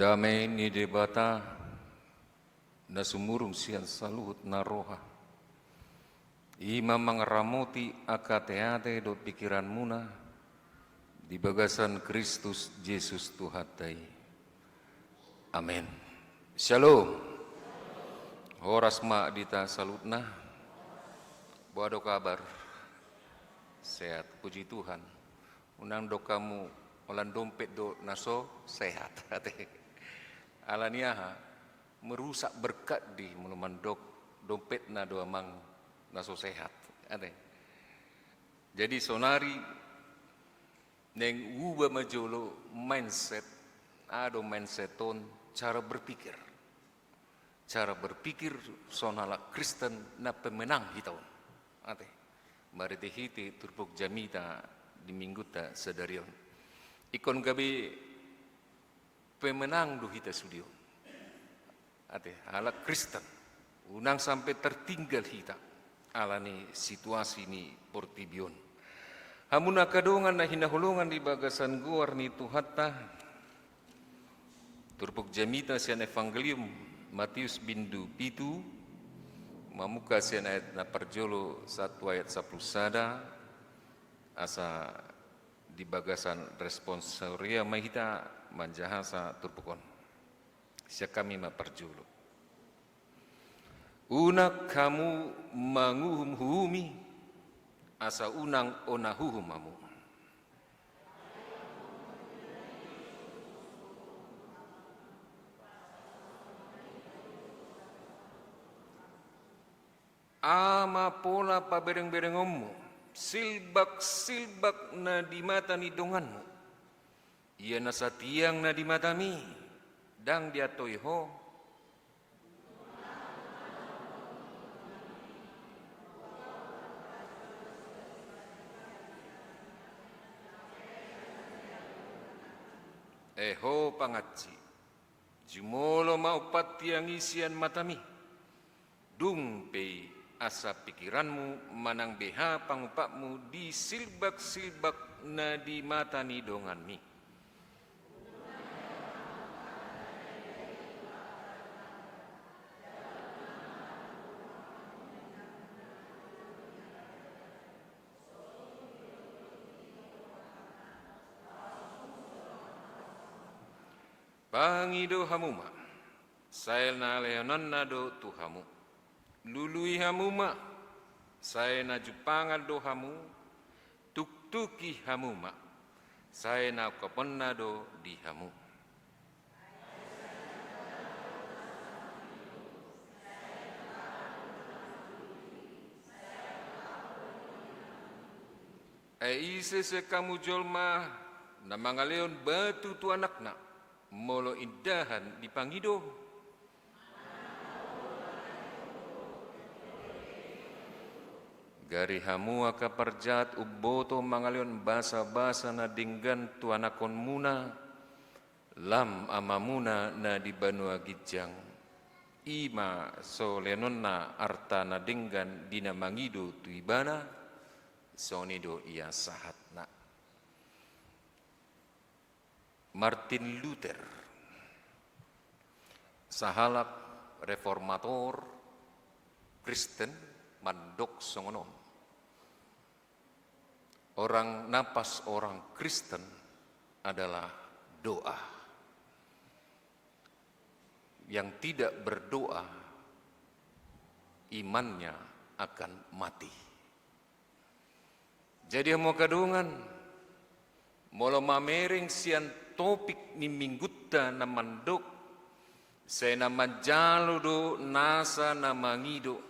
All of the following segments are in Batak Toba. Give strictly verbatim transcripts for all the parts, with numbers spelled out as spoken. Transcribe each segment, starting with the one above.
Dame ni Debata, na sumurung sian saluhut na roha, i ma mangaramoti angka ateate dohot pingkiranmuna di bagasan Kristus Jesus Tuhanta i. Amen. Syalom. Horas ma di hita saluhutna. Boha do kabar? Sehat, puji Tuhan. Unang dok hamu, holan dompet do na so sehat, ate. Alani aha? Merusak berkat di molo mandok dompetna do amang na so sehat, ate. Jadi sonari naeng uba ma jolo mindset, aha do mindset on? Cara berpikir. Cara berpikir songon halak Kristen na pemenang hita on. Ate, marhite-hite turpuk jamita di minggunta sadari on, ingkon gabe pemenang do hita sude on. Ate, halak Kristen, unang sampe tertinggal hita alani situasi ni portibi on. Hamu angka dongan na hinaholongan di bagasan goar ni Tuhanta, turpuk jamita sian Evangelium Matius bindu pitu, mamungka sian ayat na parjolo sahat tu ayat sampulu sada, asa di bagasan responsoria ma hita manjahasa turpuk on. Sian hami ma parjolo. Unang hamu manguhum-uhumi, asa unang hona uhum hamu. Aha ma pola pabereng-berengonmu silbak-silbak na di mata ni donganmu, ia na satiang na di matami, ndang diantoi ho? E ho pangansi, jumolo ma umpat tiang i sian matami. Dung pe i asa pingkiranmu manang beha pangupatmu di silbak-silbak na di mata ni donganmi. Pangido hamu ma, sai na lehononna do tu hamu. Lului hamu ma, sai na jumpangan do hamu. Tuktuki hamu ma, sai na ungkaponna do di hamu. Ai ise sian hamu jolma na mangalehon batu tu anakna, molo indahan dipangido? Gari hamu angka parjahat umboto mangalehon basa-basa na denggan tu anakhonmuna, lam Amamuna na di banua ginjang, i ma so lehononna arta na denggan di na mangido tu Ibana, songon i do ia sahatna. Martin Luther, sahalak reformator Kristen, mandok songon on: Orang napas orang Kristen adalah doa. Yang tidak berdoa, imannya akan mati. Jadi, hamu angka dongan, molo mamereng sian topik ni minggunta na mandok, sai na manjalo do nasa na mangido,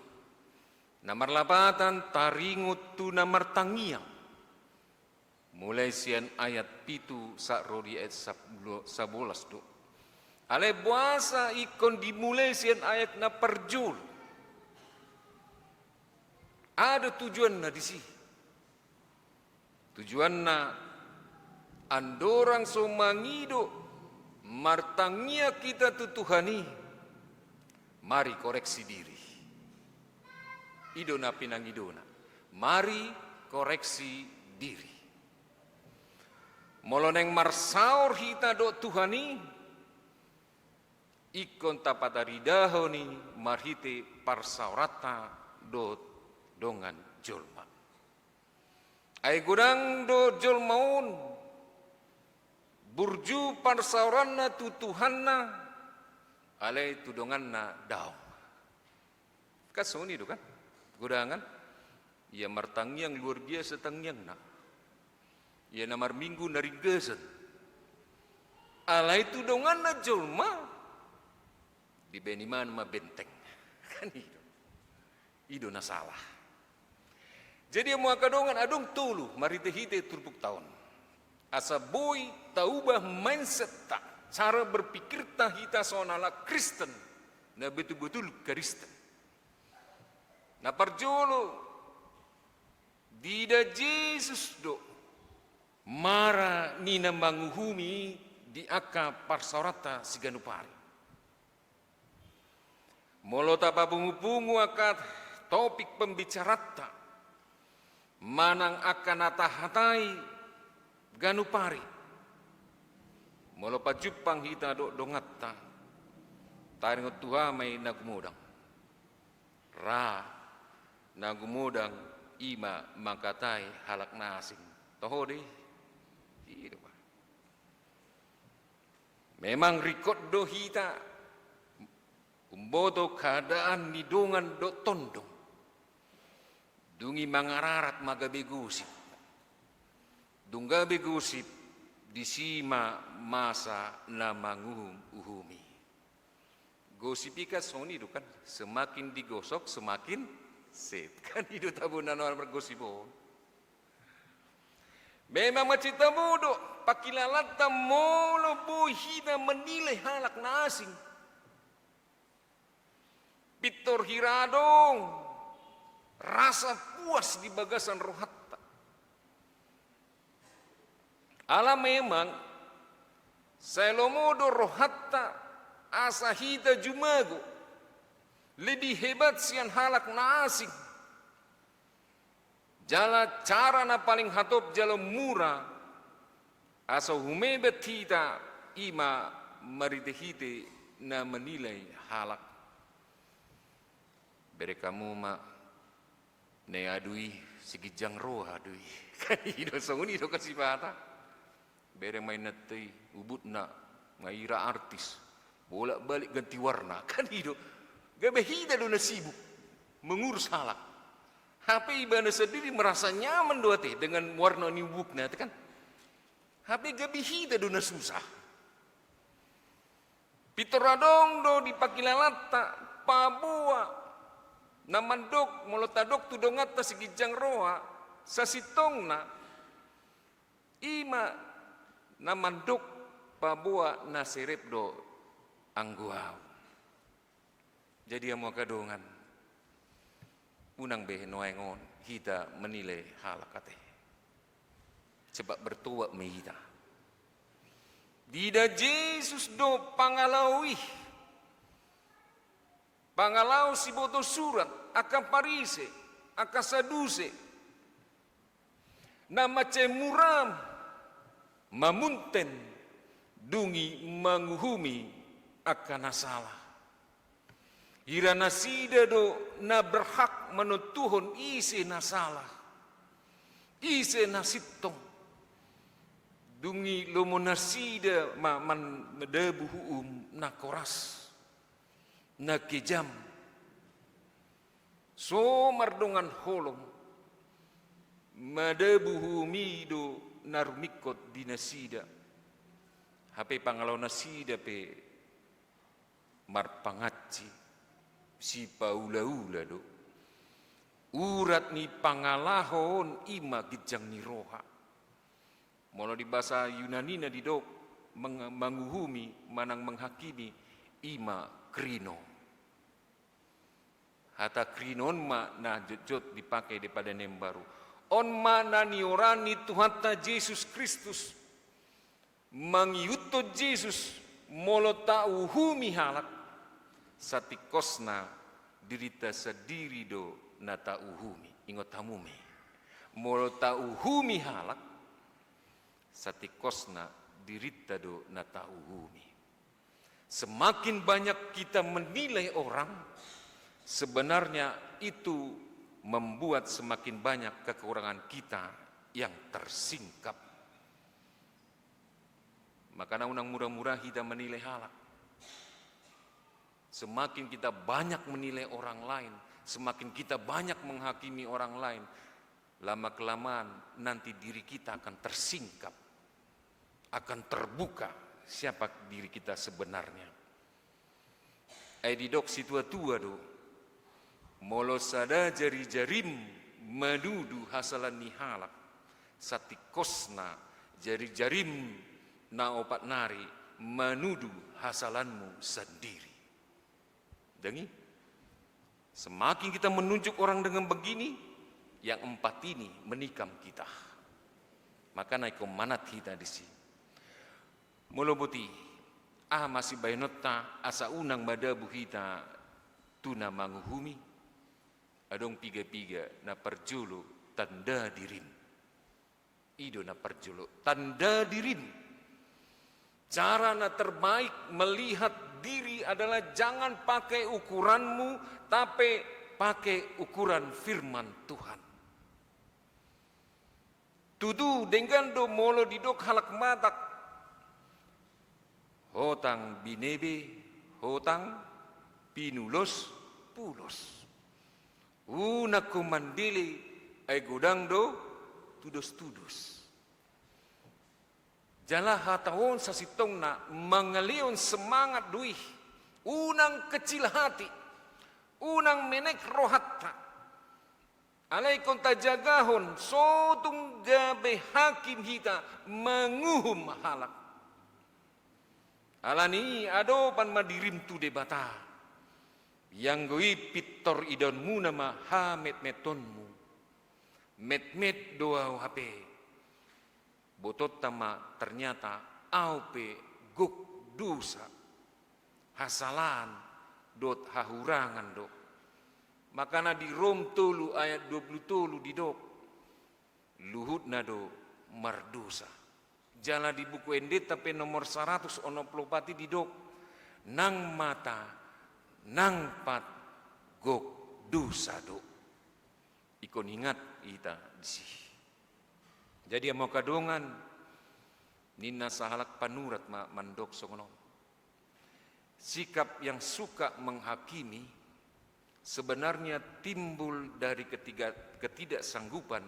na marlapatan taringot tu na martangiang. Mulai sian ayat pitu sahat ro di ayat sabolas do. Alai boasa ingkon dimulai sian ayat na parjolo? Aha do tujuanna disi? Tujuanna, andorang so mangido, martangiang hita tu Tuhan i, mari koreksi diri. I do na pinangidona. Mari koreksi diri. Molo naeng marsaor hita dohot Tuhan i, Ingkon tapataridahon i marhite parsaoranta dohot dongan jolma. Ai godang do jolma on burju parsaoranna tu Tuhanna, alai tu donganna daong. Kan songon i do kan? Godang kan? Ia martangiang luar biasa tangiangna. Ia na marminggu na ringgasan. Alai tu donganna jolma dibaen imana ma benteng. Kan i do. I do na sala. Jadi hamu angka dongan, adong tolu marhitehite turpukta on. Asa boi tauba mindsetka, cara berpikirta hita songon halak Kristen, na betul-betul Kristen. Na parjolo, diida Jesus do mara ni na manguhumi di angka parsaoranta siganup ari. Molo tapapungu-pungu angka topik pembicaranta manang angka na tahatai ganup ari, molo pajumpang hita dohot donganta, taringot tu aha ma i na gumodang? Ra na gumodang i ma mangkatai halak na asing. Toho do i? I do ba. Memang ringkot do hita umboto keadaan ni dongan dohot tondong. Dung i mangararat ma gabe gosip. Dung gabe gosip, disi ma masa na manguhum-uhumi. Gosip i kan songon i do kan, semakin digosok semakin set. Kan i do tabo na margosip on. Memang mansai tabo do pangkilalanta molo boi hita menilai halak na asing. Pintor hira adong rasa puas di bagasan rohanta. Ala memang sai lomo do rohanta asa hita jumago lebih hebat sian halak na asing. Jala cara na paling hatop jala mura asa humebat hita i ma marhitehite na menilai halak. Bereng hamu ma, na i adu i siginjang roha do i. Kan i do, songon i do kan sipata. Bereng ma inanta i, ubutna, nga ira artis, bolak-balik ganti warna. Kan i do. Gabe hita do na sibuk mengurus halak. Hape ibana sandiri merasa nyaman do ate dengan warna ni ubukna ate kan. Hape gabe hita do na susah. Pintor adong do di pangkilalanta paboa na mandok, molo tadok tu donganta siginjang roha, sasintongna i ma na mandok paboa na serep do anggo ahu. Jadi hamu angka dongan, unang be nuaeng on hita menilai halak ate. Cepat bertobat ma hita. Diida Jesus do pangalaho i. Pangalaho siboto surat, angka Parise, angka Saduse. Na mansai mura mamunten dung i manguhumi angka na sala. Hira nasida do na berhak manontuhon ise na sala, ise na sintong. Dung i lomo nasida ma-, man-, madabu uhum na koras, na kejam. So mardongan holong, madabu uhum i do na rumingkot di nasida. Hape pangalaho nasida pe marpangansi, sipaula-ula do. Urat ni pangalaho on i ma ginjang ni roha. Molo di bahasa Yunanina didok meng-, manguhumi manang menghakimi, i ma krino. Hata krino on ma na jotjot dipake di Padan Imbaru. On ma na nioraan ni Tuhanta Jesus Kristus. Mangihuthon Jesus, molo tauhumi halak, satingkosna dirinta sandiri do na tauhumi. Ingot hamu ma i. Molo tauhumi halak, satingkosna dirinta do na tauhumi. Semakin banyak kita menilai orang, sebenarnya itu membuat semakin banyak kekurangan kita yang tersingkap. Makana unang mura-mura hita menilai halak. Semakin kita banyak menilai orang lain, semakin kita banyak menghakimi orang lain, lama-kelamaan nanti diri kita akan tersingkap, akan terbuka siapa diri kita sebenarnya. Ai didok situa-tua do, molo sada jari-jarim manudu hasalahan ni halak, satingkosna jari-jarim na opat nari manudu hasalahanmu sandiri. Dang i? Semakin kita menunjuk orang dengan begini, yang empat ini menikam kita. Makana ingkon manat hita disi. Molo boti, aha ma sibahenonta asa unang madabu hita tu na manguhumi? Adong piga-piga. Na parjolo, tanda dirim. I do na parjolo, tanda dirim. Cara na terbaik melihat diri adalah jangan pakai ukuranmu, tapi pakai ukuran firman Tuhan. Tutu, denggan do molo didok halak Batak, hotang binebe, hotang pinulos-pulos. Unang ho mandele, ai godang do tudos-tudos. Jala hata on sasintongna mangalehon semangat do i. Unang kecil hati, unang menek rohanta. Alai ingkon tajagahon, so tung gabe hakim hita manguhum halak. Alani i adopan ma dirim tu Debata. Ianggo i pintor idaonmuna ma hametmetonmu. Metmet do ahu hape. Botonta ma ternyata ahu pe gok dosa. Hasalahan dohot hahurangan do. Makana di Rom tolu ayat dua pulu tolu didok, luhutna do mardosa. Jala di Buku Endenta pe nomor saratus onom pulu opat i didok, nang mata, nang pat gok dosa do. Ingkon ingat hita disi. Jadi hamu angka dongan, ninna sahalak panurat ma mandok songon on. Sikap yang suka menghakimi sebenarnya timbul dari ketiga-, ketidaksanggupan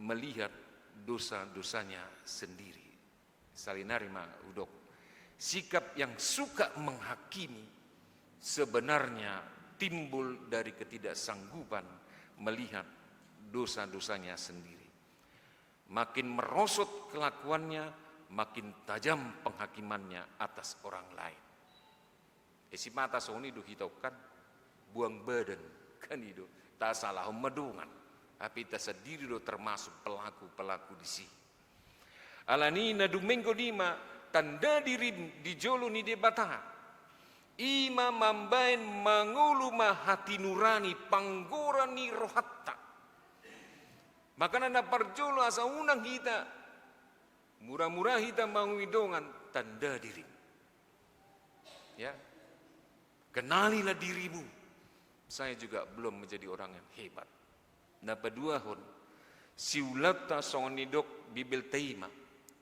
melihat dosa-dosanya sendiri. Salinari ma hudok. Sikap yang suka menghakimi sebenarnya timbul dari ketidaksanggupan melihat dosa-dosanya sendiri. Makin merosot kelakuannya, makin tajam penghakimannya atas orang lain. Isi mata songon i do hita on kan, buang badan kan i do. Tasalahon ma dongan, hape hita sandiri do termasuk pelaku-pelaku disi. Alani i na dumenggo i ma tanda dirim di jolo ni Debata. I ma mambahen mangolu ma hati nurani, panggora ni rohanta. Makana na parjolo asa unang hita mura-mura hita manguhumi dongan, tanda dirim. Ya. Kenalilah dirimu. Saya juga belum menjadi orang yang hebat. Na paduahon, siulaonta songon nidok Bibelta i ma,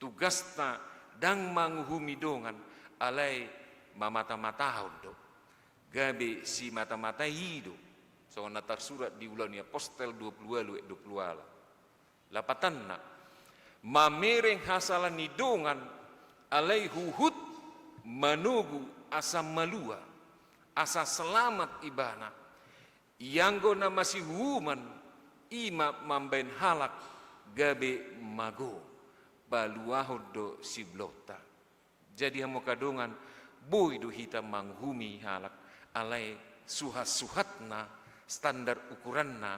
tugasta ndang manguhumi dongan, alai mamata-matahon do. Gabe simata-matai i do. Songon na tarsurat di Ulaon ni Apostel dua pulu ualu ayat dua pulu ualu. Lapatanna, mamereng hasalahan ni dongan, alai huhut manogu asa malua, asa selamat ibana. Ianggo na masiuhuman, i ma mambahen halak gabe mago, paluahon do siulaonta. Jadi hamu angka dongan, boi do hita manguhumi halak, alai suhat-suhatna, standar ukuranna,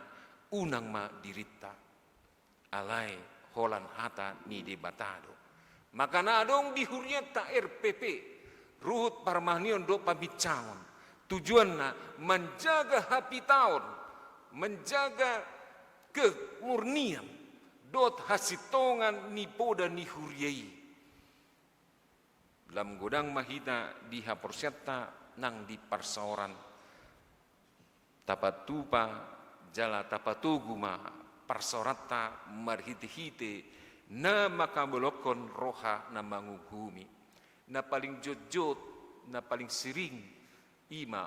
unang ma dirinta. Alai holan hata ni Debata do. Makana adong di hurianta R P P, ruhut parmahanion dohot pabincangon. Tujuanna manjaga hapitaon, manjaga kemurnian, dohot hasintongan ni poda ni huria i. Lam godang ma hita di haporseaonta nang di parsaoran. Tapatupa jala tapatogu ma parsaoranta marhitehite na manghaholonghon roha na manguhumi. Na paling jotjot, na paling sering, i ma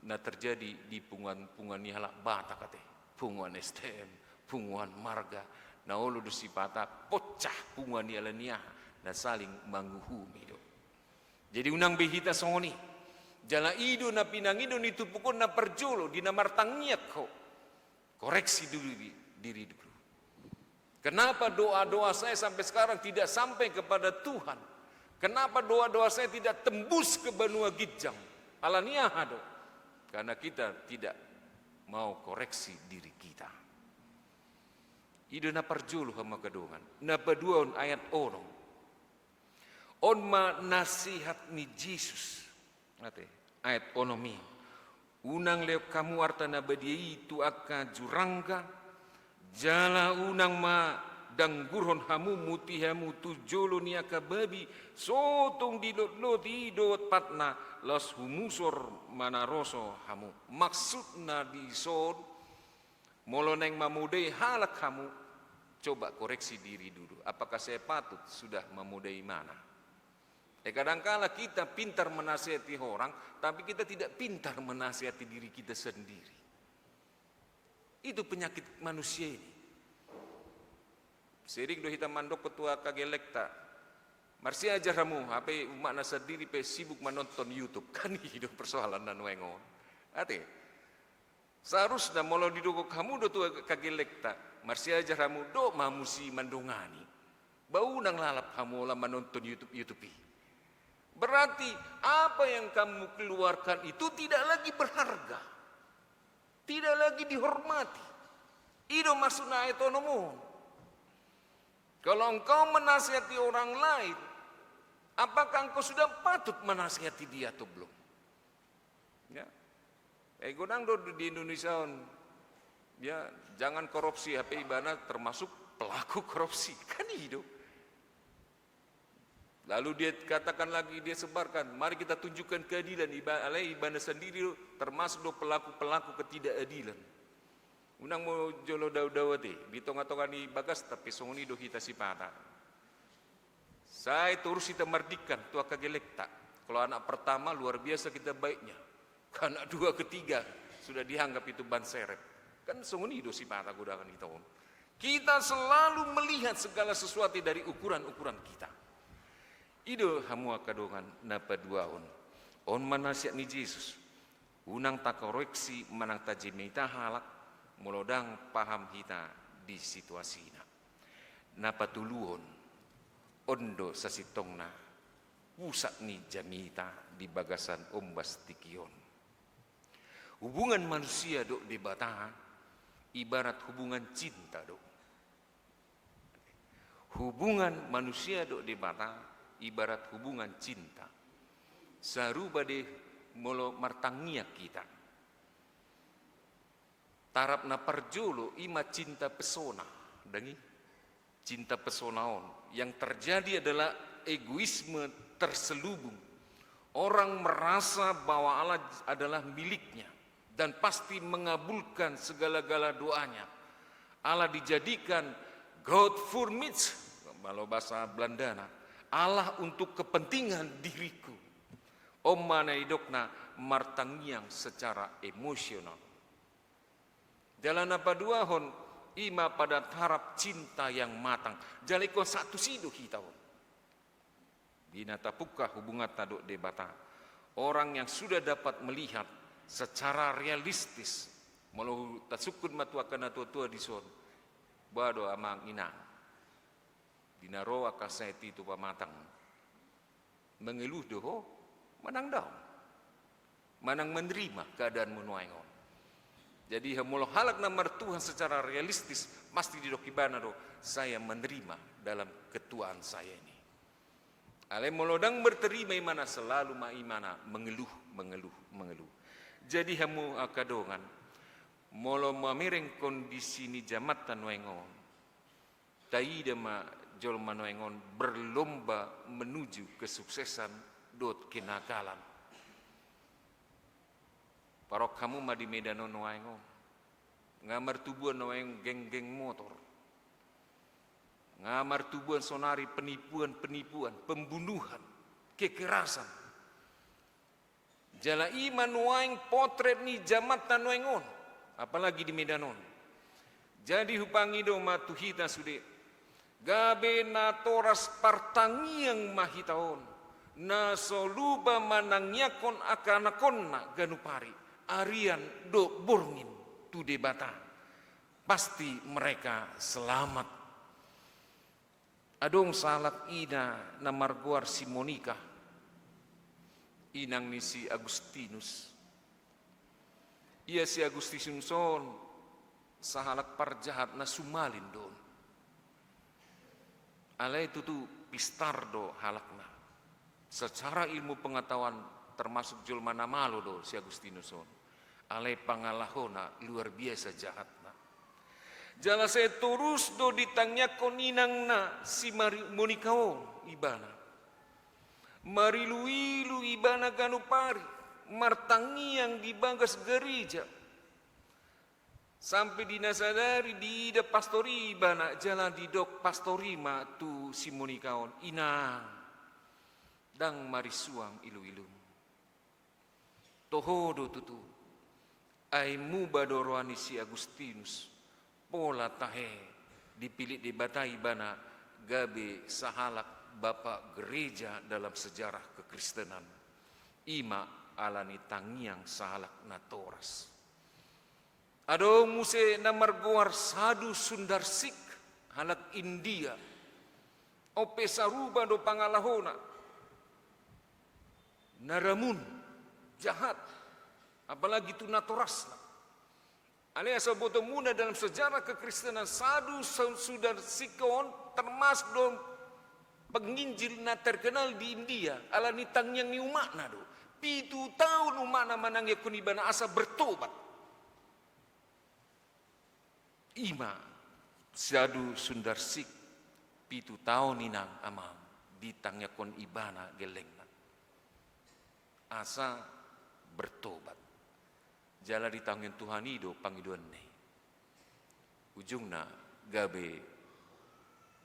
na terjadi di punguan-punguan ni halak Batak ate. Punguan S T M, punguan marga, na olo do sipata pocah punguan i ala ni aha, na saling manguhumi do. Jadi unang be hita songon i. Jala i do na pinangido ni turpuk on na parjolo di na martangiang ho. Koreksi dulu di, diri dulu. Kenapa doa-doa saya sampai sekarang tidak sampai kepada Tuhan? Kenapa doa-doa saya tidak tembus ke banua ginjang? Ala ni aha do? Karena kita tidak mau koreksi diri kita. I do na parjolo hamu angka dongan. Na paduahon ayat onom. On ma nasihat ni Jesus. Ate, ayat onom i. Unang leok hamu arta na badia i tu angka jurangga, jala unang ma danggurhon hamu, muti hamu tu jolo ni angka babi, so tung dilotloti dohot patna, laos humusor manaroso hamu. Maksudna dison, molo naeng mamodai halak hamu, coba koreksi diri dulu. Apakah saya patut sudah mamodai imana? Eh, kadangkala kita pintar menasihati orang, tapi kita tidak pintar menasihati diri kita sendiri. Itu penyakit manusia ini. Sering do hita mandok ketua kagelekta. Marsiajar hamu, hape umakna sandiri pe sibuk menonton YouTube. Kan i do persoalan na nuaeng on. Ate. Seharusna molo didok hamu do tu kagelekta, marsiajar hamu, dok ma hamu si mandongani. Ba unang lalap hamu ola manonton YouTube, YouTube i. Berarti apa yang kamu keluarkan itu tidak lagi berharga. Tidak lagi dihormati. I do maksudna ayat onom on. Kalau engkau menasihati orang lain, apakah engkau sudah patut menasihati dia atau belum? Ya. Eh, godang do di Indonesia on. Ya, jangan korupsi, hape ibana termasuk pelaku korupsi. Kan i do. Lalu dia katakan lagi, dia sebarkan, mari kita tunjukkan keadilan. Iba-, alai ibana sandiri do termasuk do pelaku-pelaku ketidakadilan. Unang molo jolo dao-dao ate, di tonga-tonga ni bagasta pe songon i do hita sipata. Sai torus hita mardingkan tu angka gelekta. Kalau anak pertama luar biasa kita baiknya. Anak dua, ketiga sudah dianggap itu ban serep. Kan songon i do sipata godangan hita on. Kita selalu melihat segala sesuatu dari ukuran-ukuran kita. I do hamu angka dongan na paduahon. On ma nasihat ni Jesus. Unang takoreksi manang tajemita halak, molo ndang paham hita di situasina. Na patoluhon, on do sasintongna pusat ni jamita di bagasan ombas tingki on. Hubungan manusia dohot Debata ibarat hubungan cinta do. Hubungan manusia dohot Debata ibarat hubungan cinta. Sarupa do molo martangiang hita. Tarap na parjolo i ma cinta pesona, dang i? Cinta pesona on. Yang terjadi adalah egoisme terselubung. Orang merasa bahwa Allah adalah miliknya dan pasti mengabulkan segala-gala doanya. Allah dijadikan God for me, kalau bahasa Belandana, Allah untuk kepentingan diriku. On ma na nidokna martangiang secara emosional. Jala na paduahon, i ma pada tarap cinta yang matang. Jala ingkon sahat tusi do hita on. Di na tapungka hubunganta dohot Debata. Orang yang sudah dapat melihat secara realistis. Molo tasungkun ma tu angka na tua-tua dison. Boha do amang inang. Di na ro angka sahat i tu pamatang. Mengeluh do ho, manang daong. Manang menerima keadaanmu nuaeng on. Jadi, molo halak na martuhan secara realistis, pasti didok ibana do, saya menerima dalam ketuaan saya ini. Alai molo ndang menerima ibana, selalu ma ibana mengeluh, mengeluh, mengeluh. Jadi hamu angka dongan, molo mamereng kondisi ni jamanta nuaeng on, taida ma jolma nuaeng on berlomba menuju kesuksesan dohot kenakalan. Parok hamu ma di Medan on nuaeng on. Nga martubuan nuaeng geng-geng motor. Nga martubuan sonari penipuan-penipuan, pembunuhan, kekerasan. Jala i ma nuaeng potret ni jamanta nuaeng on, apalagi di Medan on. Jadi hupangido ma tu hita sude, gabe natoras partangiang ma hita on, na so lupa manangiangkon angka anakonna ganup ari, arian dohot borngin tu Debata. Pasti mereka selamat. Adong sahalak ina na margoar si Monika, inang ni si Agustinus. Ia si Agustinus on sahalak parjahat na sumalin do on. Alai tutu pistar do halakna. Secara ilmu pengetahuan termasuk jolma na malo do si Agustinus on. Alai pangalahona luar biasa jahatna. Jala sai torus do ditangiangkon inangna si Mari-, Monika on ibana. Marilu-ilu ibana ganup ari, martangiang di bagas gareja. Sampe di na sadari diida pastor i ibana, jala didok pastor i ma tu si Monika on, "Inang, ndang marisuang ilu-ilum. Toho do tutu, ai muba do roha ni si Agustinus, pola tahe dipillit Debata ibana gabe sahalak bapa gereja dalam sejarah kekristenan. I ma ala ni tangiang sahalak natoras." Adong muse na margoar Sadhu Sundar Singh, halak India. On pe sarupa do pangalahona. Na ramun, jahat, apalagi tu natorasna. Alai asa botoonmuna dalam sejarah kekristenan, Sadhu Sa-, Sundar Singh on termasuk do penginjil na terkenal di India, ala ni tangiang ni umatna do. Pitu taon umatna manangiangkon ibana asa bertobat. I ma Sadhu Sundar Singh, pitu taon inang amang ditangiangkon ibana gellengna asa bertobat. Jala ditangiang Tuhan i do pangidoanna i. Ujungna gabe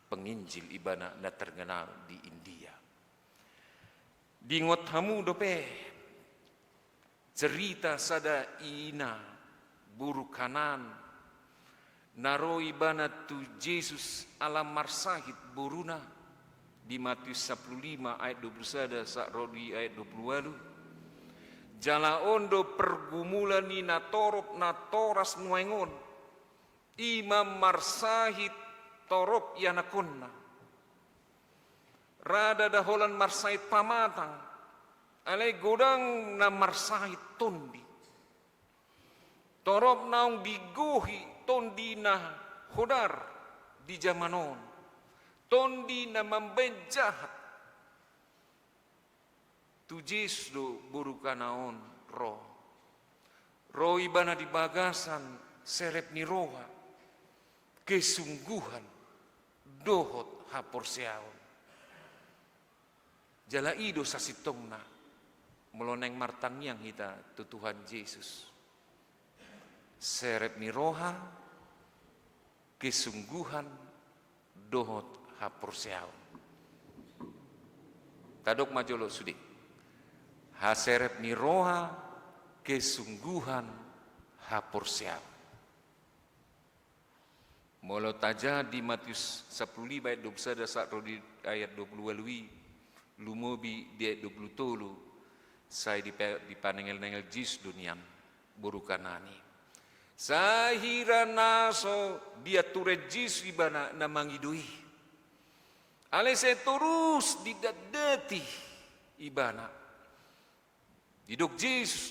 penginjil ibana na terkenal di India. Diingot hamu dope cerita sada ina boru Kanaan, na ro ibana tu Jesus ala marsahit boruna, di Matius sampulu lima ayat dua pulu sada sahat ro di ayat dua pulu ualu. Jala on do pergumulan ni natorop natoras nuaeng on, i ma marsahit torop ianakhonna. Rada da holan marsahit pamatang, alai godang na marsahit tondi. Torop naung digohi tondi na hodar di jaman on, tondi na mambaen jahat. Tu Jesus do boru Kanaan on ro. Ro ibana di bagasan serep ni roha, kesungguhan, dohot haporseaon. Jala i do sasintongna, molo naeng martangiang hita tu Tuhan Jesus. Serep ni roha, kesungguhan, dohot haporseaon. Tadok ma jolo sude. Haserep ni roha, kesungguhan, haporseaon. Molo tajaha di Matius sampulu lima ayat dua pulu sada sahat ro di ayat dua pulu ualu i, lumobi di ayat dua pulu tolu, sai dipa-, dipanengel-nengel Jesus do nian boru Kanaan i. Sai hira na so diaturan Jesus ibana na mangido i. Alai sai torus didatdati ibana. Didok Jesus,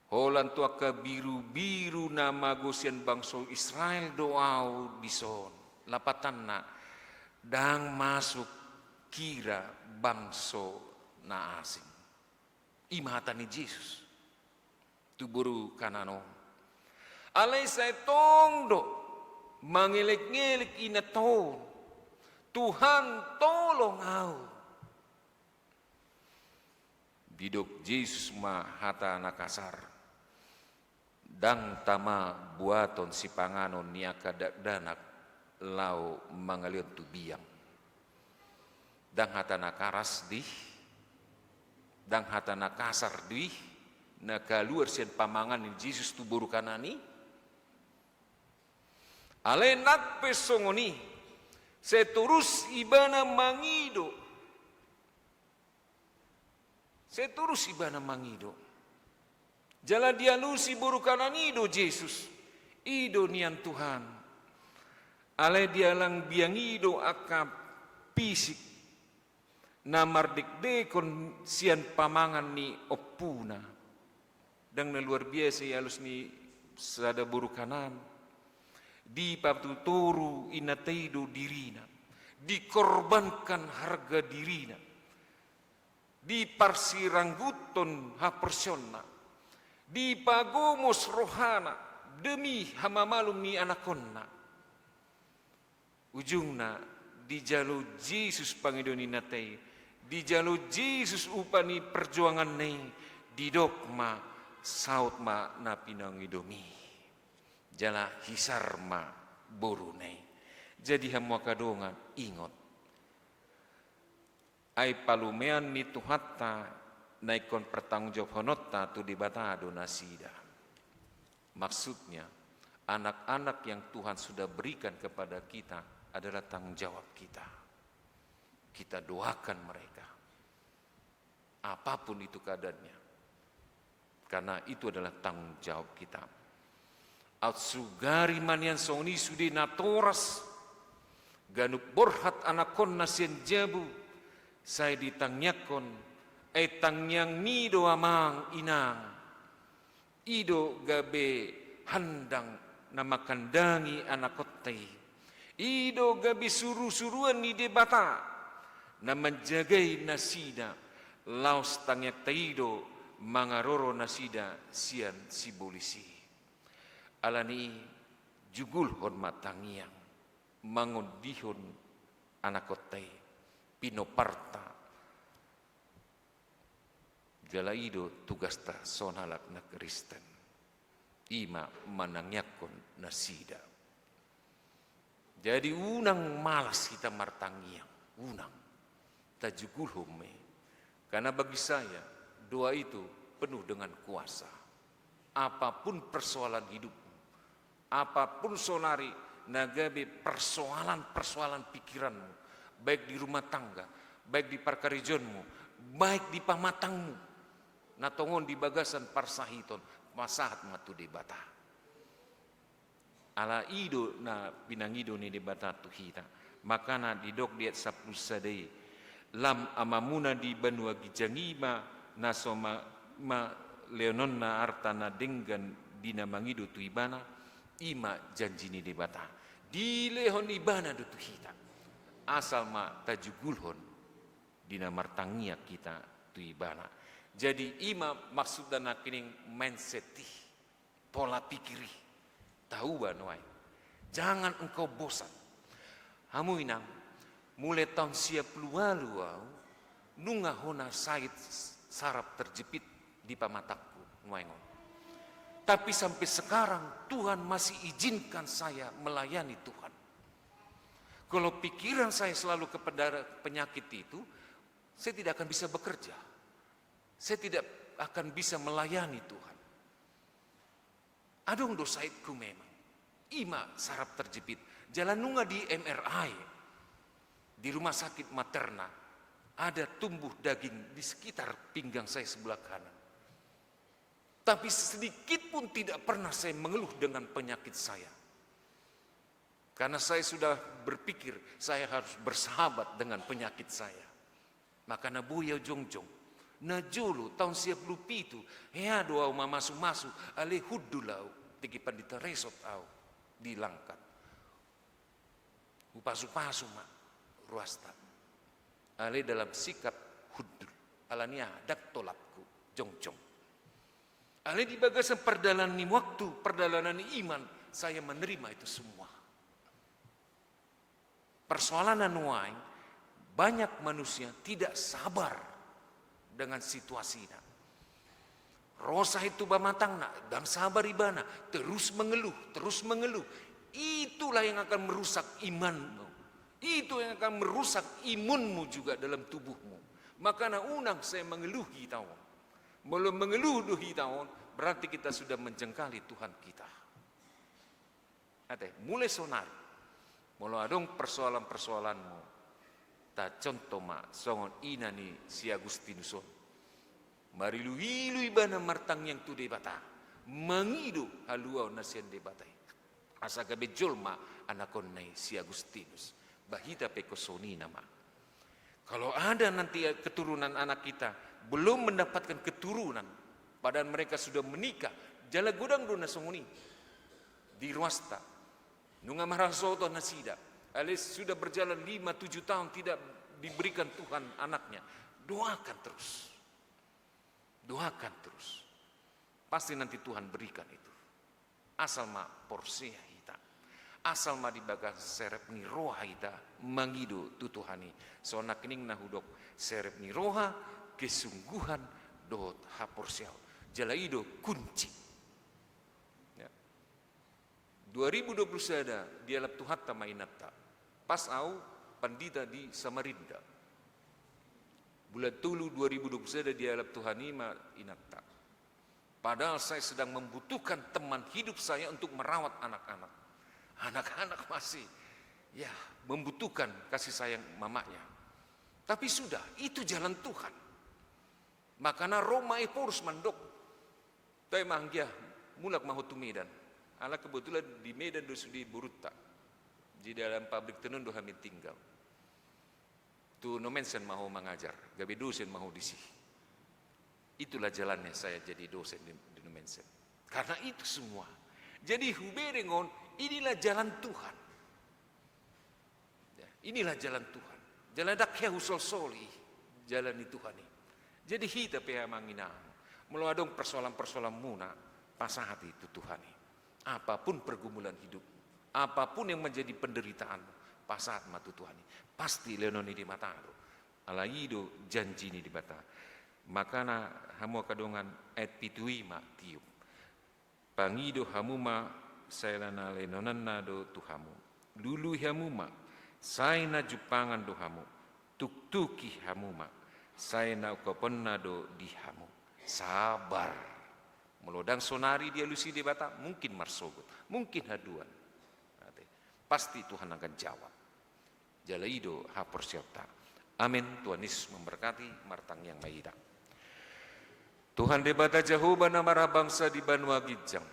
holan tu angka birubiru na mago sian bangso Israel do ahu dison. Lapatanna, ndang masuk hira bangso na asing. I ma hata ni Jesus tu boru Kanaan on. Alai sai tong do mangelek-ngelek inanta on. Tuhan, tolong ahu. Didok Jesus ma hata na kasar: Ndang tama buaton sipanganon ni angka dakdanak laho mangalehon tu biang. Ndang hata na karas do i, ndang hata na kasar do i na kaluar sian pamangan ni Jesus tu boru Kanaan i. Alai nang pe songon i, sai torus ibana mangido. Sai torus ibana mangido. Jala dialusi boru Kanaan i do Jesus: I do nian Tuhan. Alai dialang biang i do angka pisik na mardekdekon sian pamangan ni ompuna. Ndang na luar biasa i alus ni sada boru Kanaan. Dipatutoru inanta i do dirina, dikorbankan harga dirina, diparsirangguthon haporseaonna, dipagomos rohana demi hamamalum ni anakkonna. Ujungna, dijalo Jesus pangidoan ni inanta i, dijalo Jesus upa ni perjuanganna i, didok ma: Saut ma na pinangidom i. Jala hisar ma boruna i. Jadi hamu angka dongan, ingot. Ai palumean ni Tuhanta na ingkon pertanggungjawabhononta tu Debata do nasida. Maksudnya, anak-anak yang Tuhan sudah berikan kepada kita adalah tanggung jawab kita. Kita doakan mereka. Apapun itu keadaannya. Karena itu adalah tanggung jawab kita. Aut sugari ma nian songon i sude natoras, ganup borhat anakkonna sian jabu, sai ditangiangkon, ai tangiangmi do amang inang. I do gabe handang na mangkandangi anakkonta i. I do gabe surusuruan ni Debata na manjagai nasida, laos tangiangta i do mangaroro nasida sian sibolis i. Alani i, jugulhon ma tangiang mangondihon anakkonta i, pinoparta. Jala i do tugasta songon halak na Kristen. I ma manangiangkon nasida. Jadi unang malas hita martangiang, unang. Tajugulhon ma i. Karena bagi saya, doa itu penuh dengan kuasa. Apapun persoalan hidupmu, apapun saonari na gabe persoalan-persoalan pikiranmu, baik di rumah tangga, baik di parkarejoanmu, baik di pamatangmu, na tongon di bagasan parsahiton, pasahat ma tu Debata. Ala i do na pinangido ni Debata tu hita. Makana didok di ayat sampulu sada i: Lam Amamuna di banua ginjang i ma na so ma, malehononna arta na denggan di na mangido tu Ibana. I ma janji ni Debata. Dilehon Ibana do tu hita. Asal ma tajugulhon di na martangiang hita tu Ibana. Jadi i ma maksudna nangkining mindset i. Pola pikir i. Tahuba nuaeng. Jangan engkau bosan. Hamu inang, mulai taon sia pulu ualu au, nunga hona sahit saraf terjepit di pamatangku nuaeng on. Tapi sampai sekarang Tuhan masih izinkan saya melayani Tuhan. Kalau pikiran saya selalu kepada penyakit itu, saya tidak akan bisa bekerja. Saya tidak akan bisa melayani Tuhan. Adong do sahitku memang. I ma saraf terjepit. Jala nunga di M R I. Di rumah sakit Materna. Ada tumbuh daging di sekitar pinggang saya sebelah kanan. Tapi sedikit pun tidak pernah saya mengeluh dengan penyakit saya. Karena saya sudah berpikir, saya harus bersahabat dengan penyakit saya. Makana boi au jongjong. Najolo, taon sia pulu pitu, hea do au mamasumasu, alai hundul au, tingki pandita resort au di Langkat. Hupasupasu ma ruasta. Alai dalam sikap hundul. Alani aha, ndang tolapku jongjong. Alai di bagasan pardalanan ni waktu, pardalanan ni iman, saya menerima itu semua. Persoalanna nuaeng, banyak manusia tidak sabar dengan situasina. Ro sahit tu bamatangna, ndang sabar ibana, terus mengeluh, terus mengeluh. Itulah yang akan merusak imanmu. Itu yang akan merusak imunmu juga dalam tubuhmu. Makana unang sai mengeluh hita on. Molo mengeluh do hita on, berarti kita sudah menjengkali Tuhan kita. Ate, mulai sonari. Molo adong persoalan-persoalanmu, tacontoh ma songon ina ni si Agustinus on. Marilu-ilu ibana martangiang tu Debata, mangido haluaon na sian Debata i. Asa gabe jolma anakonna i si Agustinus. Ba hita pe songon i nama. Kalau ada nanti keturunan anak kita belum mendapatkan keturunan, padahal mereka sudah menikah, jala godang do na songon i di ruasta. Nunga marhasohotan nasida, alai sudah berjalan lima tujuh tahun tidak diberikan Tuhan anaknya. Doakan terus. Doakan terus. Pasti nanti Tuhan berikan itu. Asal ma porsea hita. Asal ma di bagasan serep ni roha hita mangido tu Tuhan i. Songon nangkining na hudok, serep ni roha, kesungguhan, dohot haporseaon. Jala i do kunci. Ya. Dua ribu dua puluh sada dialap Tuhanta ma inanta. Pas au pandita di Samarinda. Bulan tolu dua ribu dua puluh sada dialap Tuhan i ma inanta. Padahal saya sedang membutuhkan teman hidup saya untuk merawat anak-anak. Anak-anak masih, ya, membutuhkan kasih sayang mamanya. Tapi sudah, itu jalan Tuhan. Makana ro ma Ephorus mandok, toe ma anggia, mulak ma ho tu Medan. Ala kebetulan di Medan do sude borunta. Di dalam pabrik tenun do hami tinggal. Tu Nommensen ma ho mangajar, gabe dosen ma ho disi. Itulah jalannya saya jadi dosen di, di Nommensen. Karena itu semua. Jadi hubereng on, inilah jalan Tuhan. Ya, inilah jalan Tuhan. Jalan ndang hea husolsoli, jalan ni Tuhan i. Jadi hita pe amang inang, molo adong persoalan-persoalanmuna, pasahat i tu Tuhan i. Apapun pergumulan hidupmu, apapun yang menjadi penderitaanmu, pasahat ma tu Tuhan i. Pasti lehonon ni Debata do. Alai i do janji ni Debata. Makana hamu angka dongan, ayat pitu i ma tiop. Pangido hamu ma, sai na lehononna do tu hamu. Lului hamu ma, sai na jumpangan do hamu. Tuktuki hamu ma, sai na ungkaponna do di hamu. Sabar. Molo ndang sonari dialusi Debata, mungkin marsogot, mungkin haduan. Ate, pasti Tuhan akan jawab. Jala i do haporseaonta. Amen. Tuhan Yesus memberkati. Martangiang ma hita. Tuhan Debata Jahowa na marhabangsa di banua ginjang,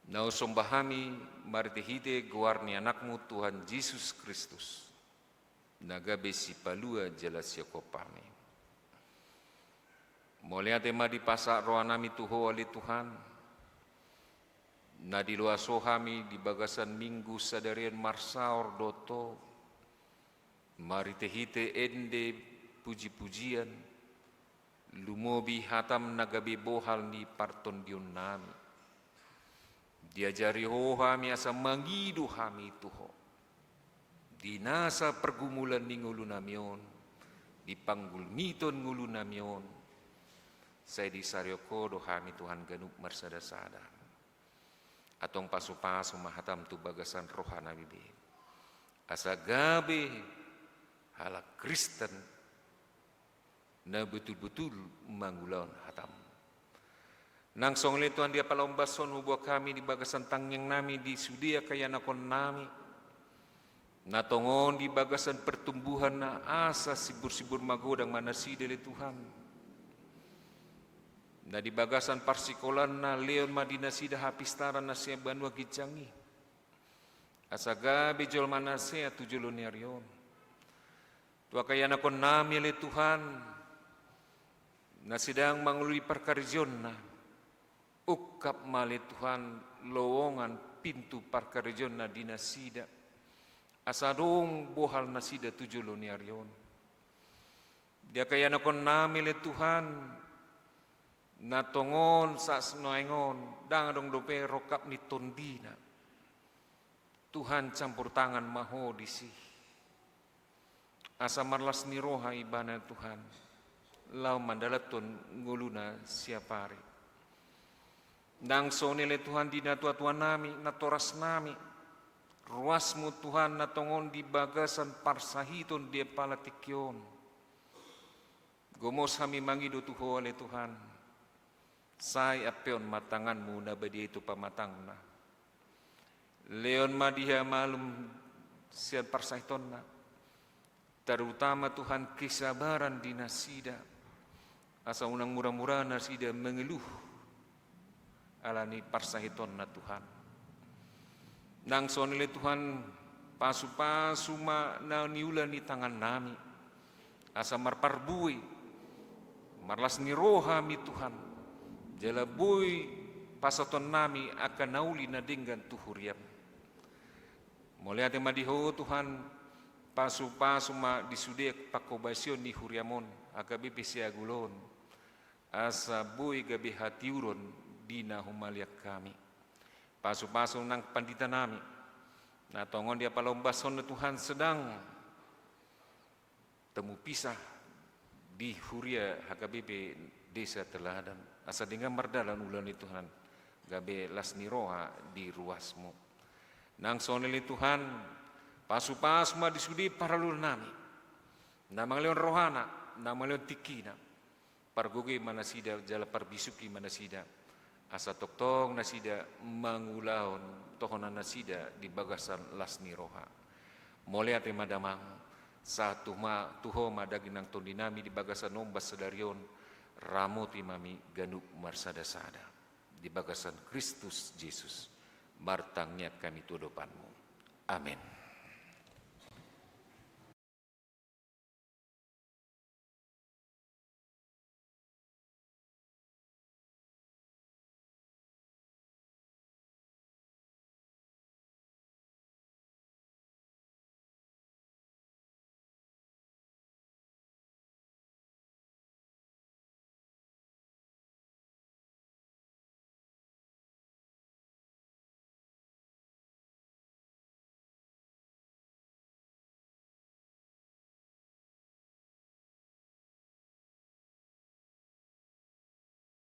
na husomba hami marhitehite goar ni Anakmu Tuhan Jesus Kristus, na gabe Sipalua jala Siongkop hami. Mauliate ma dipasahat rohanami tu Ho ale Tuhan, na diloas Ho hami di bagasan Minggu sadari on marsaor dohot Ho, marhitehite ende pujipujian, lumobi hataM na gabe bohal ni partondionnami. Diajari Ho hami asa mangido hami tu Ho. Di nasa pergumulan ni ngolunami on, di panggulmiton ngolunami on, sai disarihon Ho do hami Tuhan ganup marsadasada. Antong pasupasu ma hataM tu bagasan rohanami be. Asa gabe halak Kristen na betul-betul mangulahon hataM. Nang songon i Tuhan, dia pala ombas on huboan hami di bagasan tangiangnami di sude angka ianakhonnami, na tongon di bagasan pertumbuhan na asa simbur-simbur magodang ma nasida ale Tuhan. Na di bagasan parsikolaanna, lehon ma di nasida hapistaran na sian banua ginjang i, asa gabe jolma na sehat tu jolo ni ari on. Tu angka ianakhonnami ale Tuhan, na sedang mangoloi parkarejoanna, ungkap ma ale Tuhan lowongan pintu parkarejoanna di nasida, asa adong bohal nasida tu jolo ni ari on. Di angka ianakhonnami ale Tuhan, na tongon saat nuaeng on ndang adong dope rongkap ni tondina. Tuhan, campur tangan ma Ho disi, asa marlas ni roha ibana, Tuhan, laho mandalanhon ngoluna siapari. Nang songon i ale Tuhan di natuatuanami, natorasnami, ruasMu Tuhan na tongon di bagasan parsahiton di apala tingki on. Gomos hami mangido tu Ho ale Tuhan, sai ampeon ma tanganMu na badia i tu pamatangna. Lehon ma di Ho malum sian parsahitonna, terutama Tuhan kesabaran di nasida, asa unang muramura nasida mangeluh ala ni parsahitonna Tuhan. Nang songon i ale Tuhan, pasupasu ma na niula ni tangannami, asa marparbue, marlas ni roha hami Tuhan, jala boi pasahatonnami angka na uli na denggan tu huriaM. Mauliate ma di Ho Tuhan, pasupasu ma di sude pangkobasion ni huriaM on, H K B P Siagulon, asa boi gabe hatiuron di na humaliang hami. Pasupasu nang panditanami, na tongon di apala ombas on Tuhan sedang temu pisah di huria H K B P Desa Teladan, asa denggan mardalan ulaon i Tuhan, gabe las ni roha di ruasMu. Nang songon i ale Tuhan, pasupasu ma di sude parhalonami, na mangalehon rohana, na mangalehon tingkina, pargogoi ma nasida jala parbisuhi ma nasida, asa tongtong nasida mangulahon tohonan nasida di bagasan las ni roha. Mauliate ma damang, sahat tu ma, tu Ho ma daging nang tondinami di bagasan ombas sadari on, ramoti ma hami ganup marsadasada. Di bagasan Kristus Jesus, martangiang hami tu adopanMu. Amen.